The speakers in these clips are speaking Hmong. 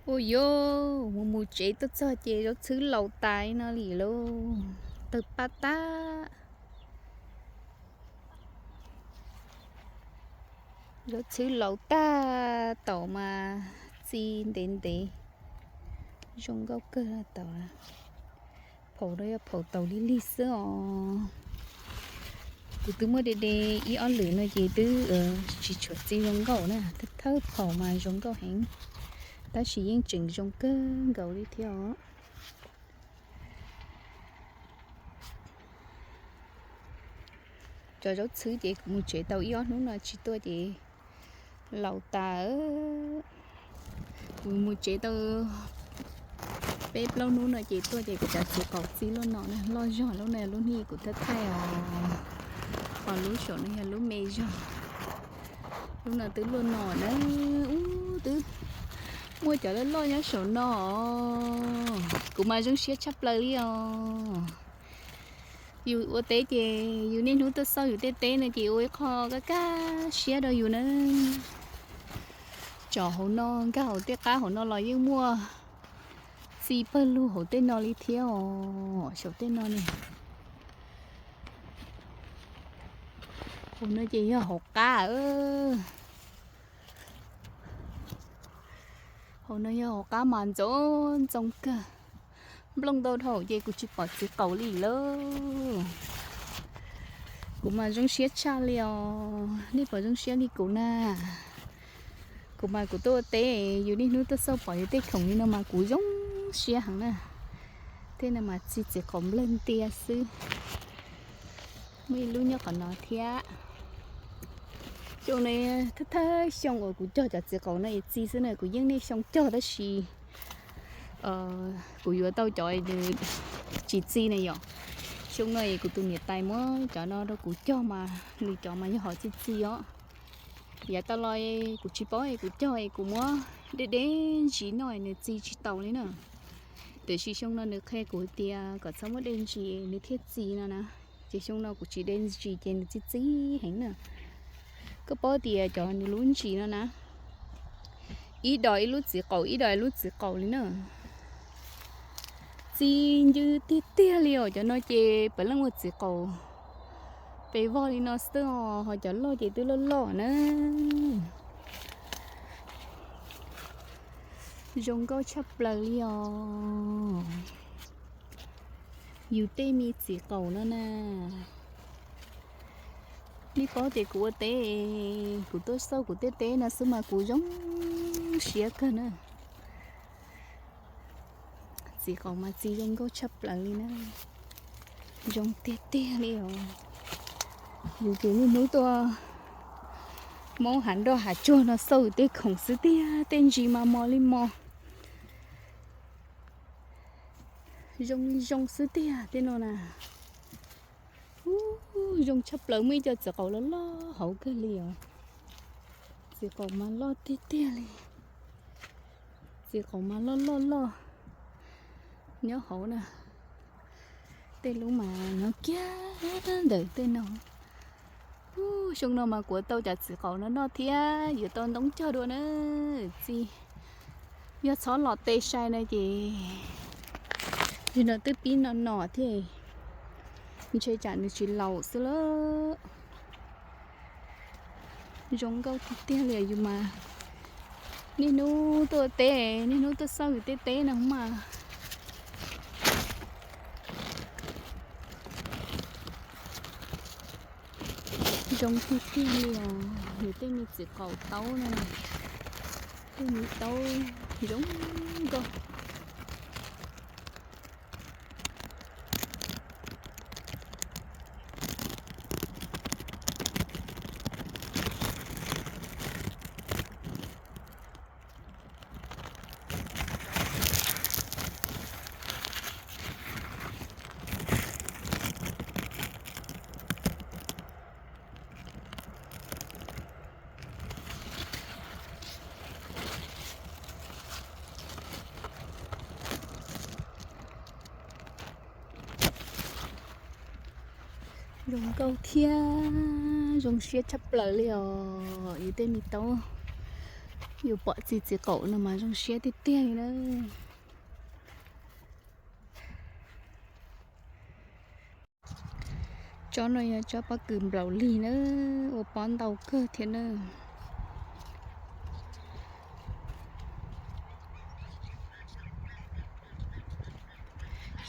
Ua yuav mus mus tsev tuaj txog ces zaub txhwb laus tas no li lauj, tawg paj tab. Zaub txhwb laus tag, taum mas txi ntev ntev, zoo nkauj kawg taum. Phaum no yog phaum taum lig lig xwb os. Kuv twb muab de de ib ob lwm no ces twb tsis tshuav txi zoo nkauj na, thawj thawj phaum mas zoo nkauj heev, tab sis yeej tseem zoo kawg nkaus li thiab os. Cov zaub txhwb ces kuv mus tsev tau ib ob hnub no tsis tuaj ces laus tas. Kuv mus tsev tau peb plaub hnub no ces tuaj ces kuv cov txiv qaum txi loj no na, loj zog. Lub no lub hnub kuv thaij thaij os, ho lub saum no yog lub me zog. Lub no twb luaj no na, ub twb muaj cov loj loj nyob saum no os. Kuv mas zoo siab tshaj plaws li os. Yus ua teb ces yus niaj hnub tuaj xauj yus tej teb no ces ua ib qho kaj kaj siab rau yus na. Tsom hauv no nkag hauv tej qab hauv no los yeej muaj txi pawg lug hauv tej no li thiab os, saum tej no ne. Hauv no ces yog hauv qab. Hauv no yog hauv qab mas ntxoov ntxoo kawg. Nplooj ntau dhau ces kuv tsis pom txiv qaum li lauj. Kuv mas zoo siab tshaj li os, nej puas zoo siab li kuv na? Kuv mas kuv tuaj ua teb, yus niaj hnub tuaj xauj pom yus tej khoom li no mas kuv zoo siab heev na. Tej no mas txi txiv qaum nplawg ntias xwb. Muaj ib lub nyob qhov no thiab. Xyoo no thawj thawj xyoo uas kuv cog cov txiv qaum no es txi xwb na, kuv yeej niaj xyoo cog tab sis kuv yuav tau cov nws tsis txi na yom. Xyoo no es kuv tus niam tais muab cov no rau kuv cog mas nws cov mas yog hom txi txi os. Yav tas los kuv tsis paub es kuv cog es kuv muab de de ntsis noj nws txi tsis taus li na. Tiam sis xyoo no nws qhia kuv tias kom txhob muab de ntsis nws thiaj txi no na. Ces xyoo no kuv tsis de ntsis ces nws txi txi heev na. Koj paub tias cov nws lub ntsis no na, ib dos ib lub txiv qaum, ib dos ib lub txiv qaum li na. Txi ncw tiag tiag li os. Cov no ces puav leej ua txiv qaum pes vog li no xwb os, ho cov loj ces twb loj loj na. Zoo nkauj tshaj plaws li os. Yus tej me txiv qaum no na. Nej paub tias kuv ua teb, kuv tuaj xauj kuv tej teb no xwb mas kuv zoo siab kawg na. Txiv qaum mas txi zoo nkauj tshaj plaws li na. Zoo tiag tiag li os. Yus ces niaj hnub tuaj Hmoob hav nroj hav tsuag no xauj tej khoom xwb tiag, tej ntsis mas mos li mos. Zoo li zoo xwb tiag tej no na. Ub, zoo tshaj plaws, muaj ib co txiv qaum loj loj hauv kawg li os. Txiv qaum mas loj tiag tiag li. Txiv qaum mas loj loj loj nyob hauv na. Tej lub mas nyob kiag ntawm tej no. Ub, xyoo no mas kuv tau cov txiv qaum no noj thiab yuav tau ntoo cog dua na. Txiv, yog txhob los teb sai na ces, yog no twb pib no no thiab, ntshe tsam nws tsis laus xwb lawm. Zoo nkauj tiag tiag li yus mas niaj hnub tuaj teb, niaj hnub tuaj xauj yus tej teb no mas. Zoo tiag tiag li os, yus tej me txiv qaum taub no, tej me taub zoo nkauj. Zoo nkauj thiab zoo siab tshaj plaws li os, yus tej me taub Yus pom txiv txiv qaum no mas zoo siab tiag tiag li na. Tsob no yog tsob pob kws nplaum lig na, ua pob ntau kawg thiab na.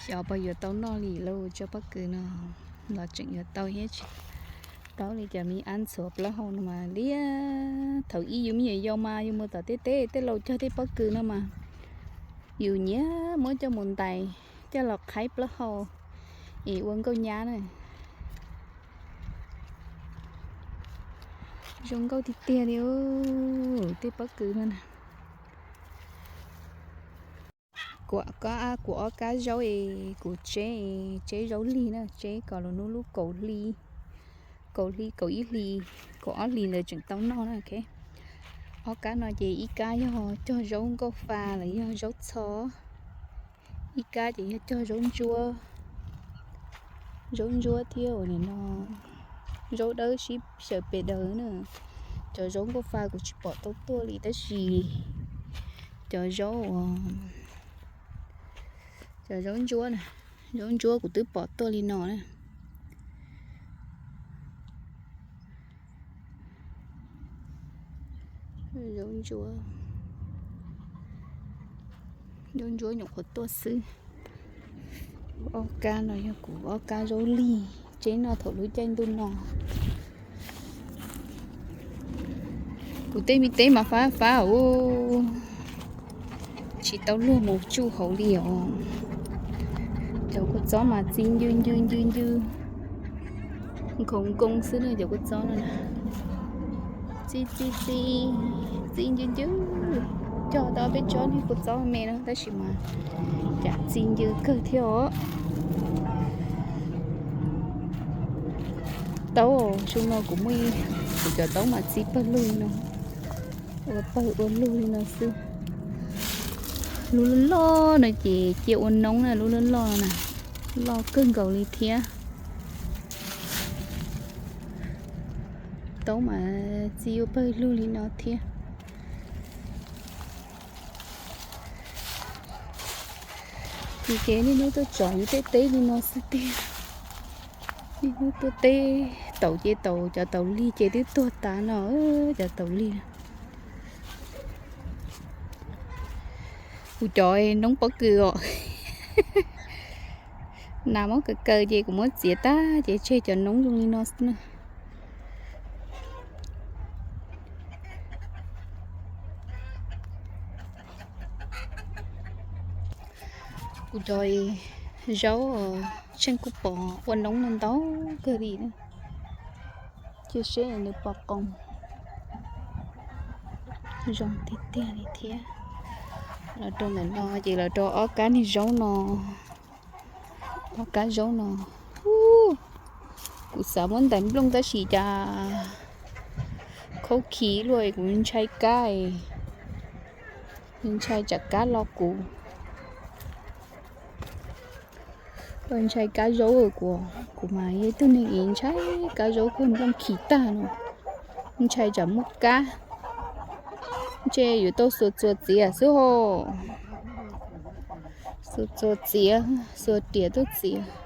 Xyov puas yuav tau noj li lauj, tsob pob kws no los tseem yuav tau thiab tsis paub li. Cov me ab ntxhuav plaub hau no mas liab. Thaum ub yus me nyuam yaus mas yus mus tom tej teb tej laus cog tej pob kws no mas yus nyiam muab coj mus ntais, coj los qhaib plaub hau es ua nkauj nyab na. Zoo nkauj tiag tiag li tej pob kws no na. Kuv, kuv ob kab zaub es kuv tseb, tseb zaub lig na, tseb kom los hnub lub kaum hli, kaum hli, kaum ib hli, kaum ob hlis ntawd tseem tau noj na. Ob kab no ces ib kab yog cog zaub nkauj fa los yog zaub txho, ib kab ces yog cog zaub ntsuab, zaub ntsuab thiab ua li no, zaub dawb sib xyaw pes daws na. Cov zaub nkauj fa kuv tsis pom tau tuaj li tab sis cov zaub, cov zaub ntsuab na, zaub ntsuab kuv twb pom tuaj li no na. Zaub ntsuab, zaub ntsuab nyuam qhuav tuaj xwb. Ob kab no yog kuv ob kab zaub lig tseb noj thaum lub caij ntuj no. Kuv tej me teb mas fab fab ua tsis tau luag mus tsuj hauv li os. Cov kua txob mas txi ncw ncw ncw ncw, nkhoos nkoo xwb na cov kua txob no. Txi txi txi, txi ncw ncw. Cog tau peb tsob niag kua txob me no tab sis mas cas txi ncw kawg thiab os. Taub, xyoo no kuv muaj, kuv cov taub mas txi pawg lug li no, ua pawg ua lug li no xwb. Lub loj loj no ces cia ua noob na, lub loj loj na, loj kawg nkaus li thiab. Taub mas txi ua pawg lug li no thiab. Ces niaj hnub tuaj tsom yus tej teb li no xwb tiag. Niaj hnub tuaj teb taum ces taum, cov taum lig ces twb tuag tas no, cov taum lig. Kuv cov noob pob kws os, nas muab kaw kaw ces kuv muab txiav tag ces tseg cov noob zoo li no xwb na. Kuv cov zaub tsheej kuj pom ua noob no ntau kawg li na. Cia seb nws pom qoos. Zoo tiag tiag li thiab. Los rau ntawm no ces los rau ob kab niag zaub no. Ob kab zaub no, kuv xav muab ntais nplooj tab sis cas khaub khiv luaj, kuv ntshai kab, ntshai tsam kab lo kuv. Ntshai kab zaub, kuv, kuv mas yog ib tug neeg ntshai kab zaub kawg, nplooj khiv tag no, ntshai tsam muaj kab. Ntshe yuav tau xuas txuas txiav xwb hos. Xuas txuas txiav, xuas riam tuaj txiav.